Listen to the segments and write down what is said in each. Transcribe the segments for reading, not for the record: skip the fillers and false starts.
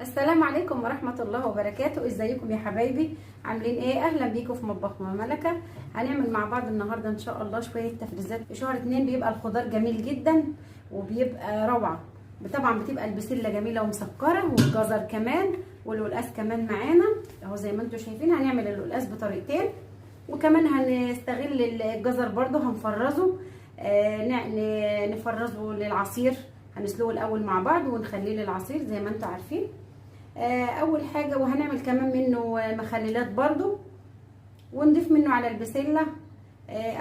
السلام عليكم ورحمة الله وبركاته. ازيكم يا حبايبي، عاملين ايه؟ اهلا بيكم في مطبخ ماما ملكة. هنعمل مع بعض النهاردة ان شاء الله شوية تفريزات. في شهر 2 بيبقى الخضار جميل جدا وبيبقى روعة، طبعا بتبقى البسلة جميلة ومسكرة، والجزر كمان والقلقاس كمان معانا اهو زي ما انتم شايفين. هنعمل القلقاس بطريقتين، وكمان هنستغل الجزر برده هنفرزه، نفرزه للعصير، هنسلقه الاول مع بعض ونخليه للعصير زي ما انتم عارفين. اول حاجة، وهنعمل كمان منه مخللات برده ونضيف منه على البسله.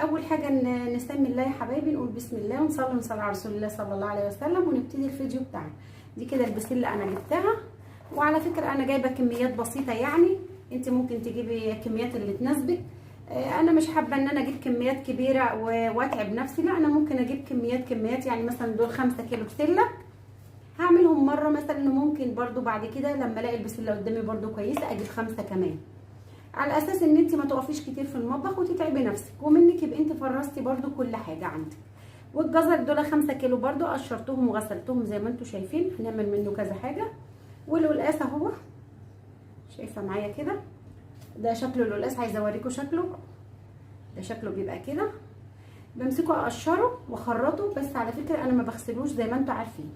اول حاجة نسمي الله يا حبايبي، نقول بسم الله ونصلي على رسول الله صلى الله عليه وسلم، ونبتدي الفيديو بتاعنا. دي كده البسله انا جبتها، وعلى فكرة انا جايبه كميات بسيطة، يعني انت ممكن تجيبي الكميات اللي تناسبك. انا مش حابة ان انا اجيب كميات كبيرة واتعب نفسي، لا انا ممكن اجيب كميات، يعني مثلا دول 5 كيلو بسلة هعملهم مرة مثلا، ممكن برضو بعد كده لما الاقي البسله قدامي برضو كويسة اجيب 5 كمان، على اساس ان انت ما تقفيش كتير في المطبخ وتتعبي نفسك، ومنك يبقى انت فرزتي برضو كل حاجة عندك. والجزر دول 5 كيلو برضو قشرتهم وغسلتهم زي ما انتم شايفين، هنعمل منه كذا حاجة. والقلقاس اهو شايفه معايا كده، ده شكله القلقاس، عايزه اوريكم شكله. ده شكله بيبقى كده، بمسكه اقشره واخرطه، بس على فكرة انا ما بغسلوش زي ما انتم عارفين،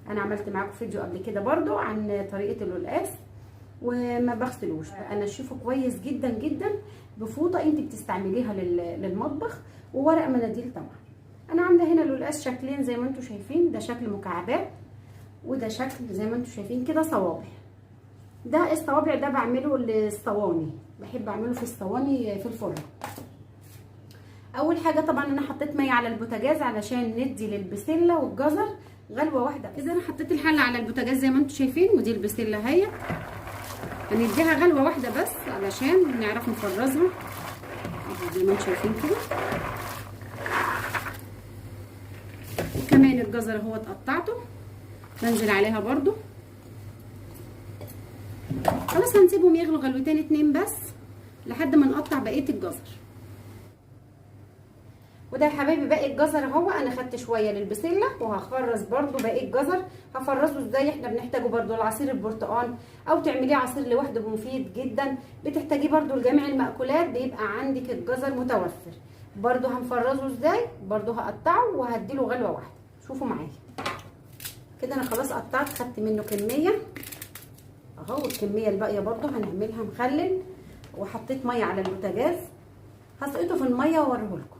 انا عملت معاكم فيديو قبل كده برضو عن طريقه القلقاس وما بغسلوش. انا اشوفه كويس جدا جدا بفوطه انت بتستعمليها للمطبخ وورق مناديل. طبعا انا عامله هنا القلقاس شكلين زي ما انتم شايفين، ده شكل مكعبات وده شكل زي ما انتم شايفين كده صوابع. ده الصوابع ده بعمله للصواني، بحب اعمله في الصواني في الفرن. اول حاجة طبعا انا حطيت مية على البوتاجاز علشان ندي للبسله والجزر غلوه واحدة. اذا انا حطيت الحلة على البوتاجاز زي ما انتم شايفين، ودي البسله اهي، هنديها غلوه واحدة بس علشان نعرف نفرزها اهو زي ما انتم شايفين كده. وكمان الجزر اهو اتقطعته بنزل عليها برده. خلاص هنسيبهم يغلوا غلوتين 2 بس لحد ما نقطع بقية الجزر. وده يا حبايبي باقي الجزر اهو، انا خدت شوية للبسله وهفرز برده باقي الجزر. هفرزه ازاي؟ احنا بنحتاجه برده لعصير البرتقال، او تعمليه عصير لوحده مفيد جدا، بتحتاجيه برده لجميع المأكولات، بيبقى عندك الجزر متوفر. برده هنفرزه ازاي؟ برده هقطعه وهديله غلوه واحدة. شوفوا معايا كده، انا خلاص قطعت، خدت منه كمية اهو، والكميه الباقية برده هنعملها مخلل. وحطيت مية على البوتاجاز، هسقطه في المية واوريهولكم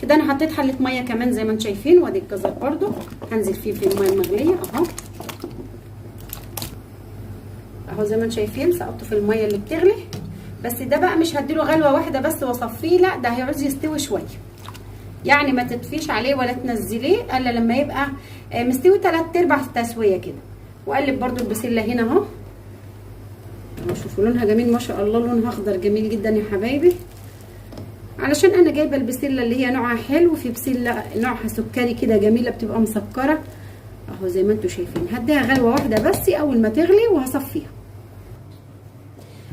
كده. انا حطيت حله مية كمان زي ما انتم شايفين، وادي الجزر برده هنزل فيه في المية المغليه اهو اهو زي ما انتم شايفين، سقطته في المية اللي بتغلي. بس ده بقى مش هديله غلوه واحدة بس واصفيه، لا ده هيعوز يستوي شوية، يعني ما تطفيش عليه ولا تنزليه الا لما يبقى مستوي 3/4 تسويه كده. واقلب برده البسله هنا اهو، شوفوا لونها جميل ما شاء الله، لونها اخضر جميل جدا يا حبايبي. علشان انا جايبه البسله اللي هي نوعها حلو، في بسلة نوعها سكري كده جميلة بتبقى مسكره اهو زي ما انتم شايفين. هديها غلوه واحدة بس اول ما تغلي وهصفيها.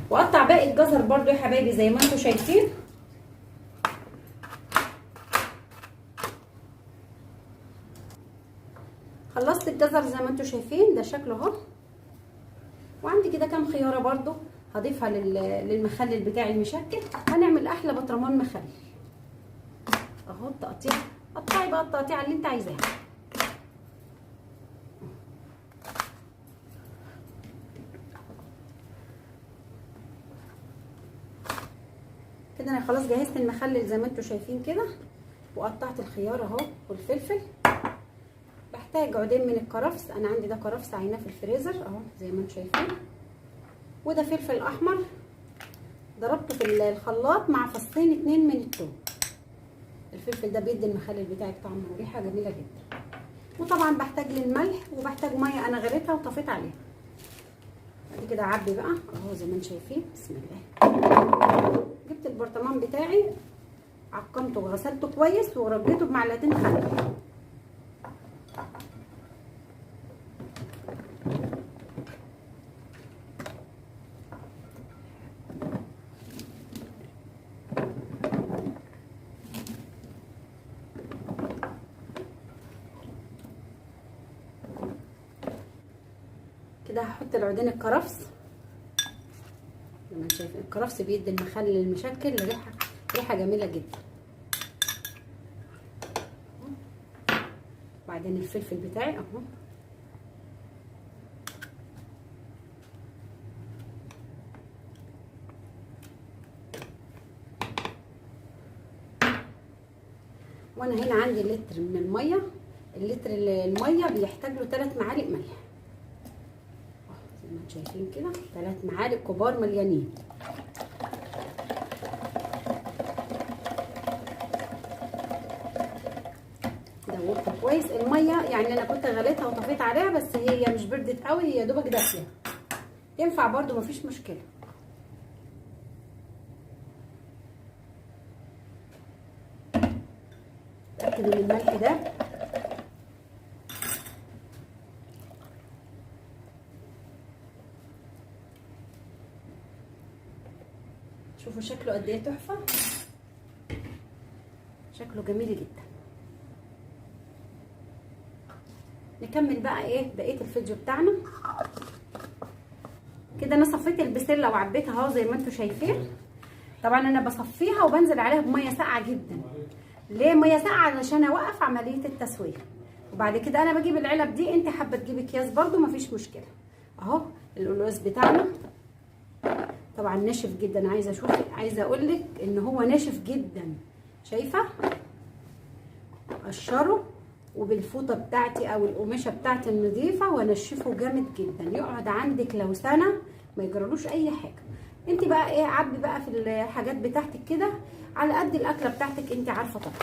واقطع باقي الجزر برده يا حبايبي زي ما انتم شايفين. خلصت الجزر زي ما انتم شايفين، ده شكله اهو. وعندي كده كام خياره برده هضيفها للمخلل بتاعي المشكل. هنعمل احلى بطرمان مخلل اهو. التقطيع، قطعي بقى التقطيعه اللي انت عايزاها. كده انا خلاص جهزت المخلل زي ما انتم شايفين كده، وقطعت الخيار اهو والفلفل. بحتاج عودين من الكرفس، انا عندي ده كرفس عيناه في الفريزر اهو زي ما انتم شايفين، وده فلفل احمر ضربته في الخلاط مع فصين 2 من الثوم. الفلفل ده بيدي المخلل بتاعك طعم وريحه جميلة جدا. وطبعا بحتاج للملح، وبحتاج مية انا غليتها وطفيت عليها. بعد كده اعبي بقى اهو زي ما انتم شايفين. بسم الله. جبت البرطمان بتاعي، عقمته وغسلته كويس ورجيته بمعلقتين خل. كده هحط العودين الكرفس. زي ما انتم شايفين الكرفس بيدي المخلل المشكل ريحه جميلة جدا. بعدين الفلفل بتاعي اهو. وانا هنا عندي لتر من المية، اللتر المية بيحتاج له 3 معالق ملح زي ما انتم شايفين كده، 3 معالق كبار مليانين. دوبته كويس المية، يعني انا كنت غليتها وطفيت عليها، بس هي مش بردت قوي، هي دوبك دافيه، ينفع برده مفيش مشكلة. اتاكد ان الملح ده شوفوا شكله قد ايه تحفة، شكله جميل جدا. نكمل بقى ايه بقية الفيديو بتاعنا. كده انا صفيت البسله وعبيتها اهو زي ما انتم شايفين. طبعا انا بصفيها وبنزل عليها بميه ساقعه جدا. ليه مية ساقعه؟ علشان اوقف عملية التسوية. وبعد كده انا بجيب العلب دي، انت حابة تجيبي اكياس برده مفيش مشكلة. اهو القلقاس بتاعنا طبعا ناشف جدا، عايزه اشوف، عايزه اقول لك ان هو ناشف جدا. شايفه؟ اقشره وبالفوطه بتاعتي او القماشه بتاعتي النظيفة وانشفه جامد جدا، يقعد عندك لو سنة ما يجرالوش اي حاجة. انت بقى ايه، عبي بقى في الحاجات بتاعتك كده على قد الاكلة بتاعتك، انت عارفه طبعا.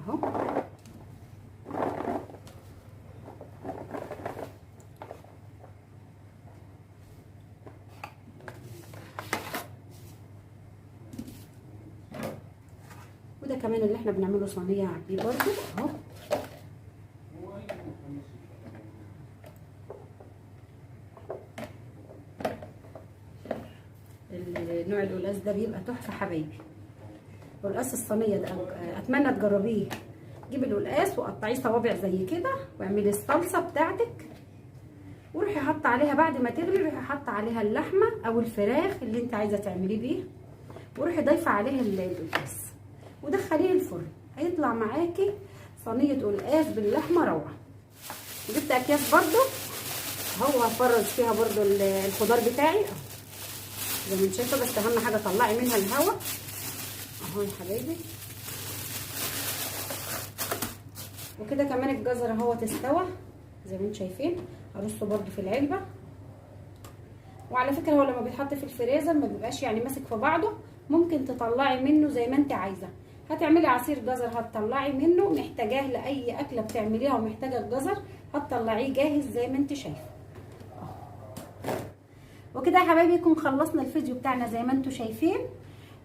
اهو وده كمان اللي احنا بنعمله صينية عبيه برده اهو. نوع القلقاس ده بيبقى تحفة حبايبي، قلقاس الصينية ده اتمنى تجربيه. جيبي القلقاس وقطعيه صوابع زي كده، واعملي الصلصه بتاعتك، وروحي حاطه عليها بعد ما تغلي، روحي حاطه عليها اللحمة او الفراخ اللي انت عايزه تعمليه بيه، وروحي ضايفه عليها القلقاس ودخليه الفرن، هيطلع معاكي صينية قلقاس باللحمه روعه. جبت اكياس برده اهو، هفرز فيها برده الخضار بتاعي اهو زي ما انت شايفه، بس اهم حاجة طلعي منها الهواء اهو يا حبايبي. وكده كمان الجزر اهو استوى زي ما انتم شايفين، هرصه برده في العلبة. وعلى فكرة هو لما بيتحط في الفريزر ما بيبقاش يعني ماسك في بعضه، ممكن تطلعي منه زي ما انت عايزه. هتعملي عصير جزر هتطلعي منه، محتاجاه لاي اكله بتعمليها ومحتاجة الجزر هتطلعيه جاهز زي ما انت شايفه. وكده يا حبايبي يكون خلصنا الفيديو بتاعنا زي ما انتم شايفين.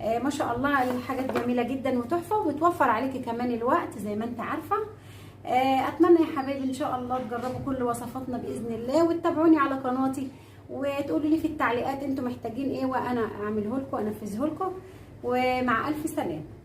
ما شاء الله الحاجات جميلة جدا وتحفه، وبتوفر عليكي كمان الوقت زي ما انت عارفه. اتمنى يا حبايبي ان شاء الله تجربوا كل وصفاتنا باذن الله، وتتابعوني على قناتي، وتقولوا لي في التعليقات انتم محتاجين ايه وانا اعمله لكم انفذه لكم. ومع الف سلامه.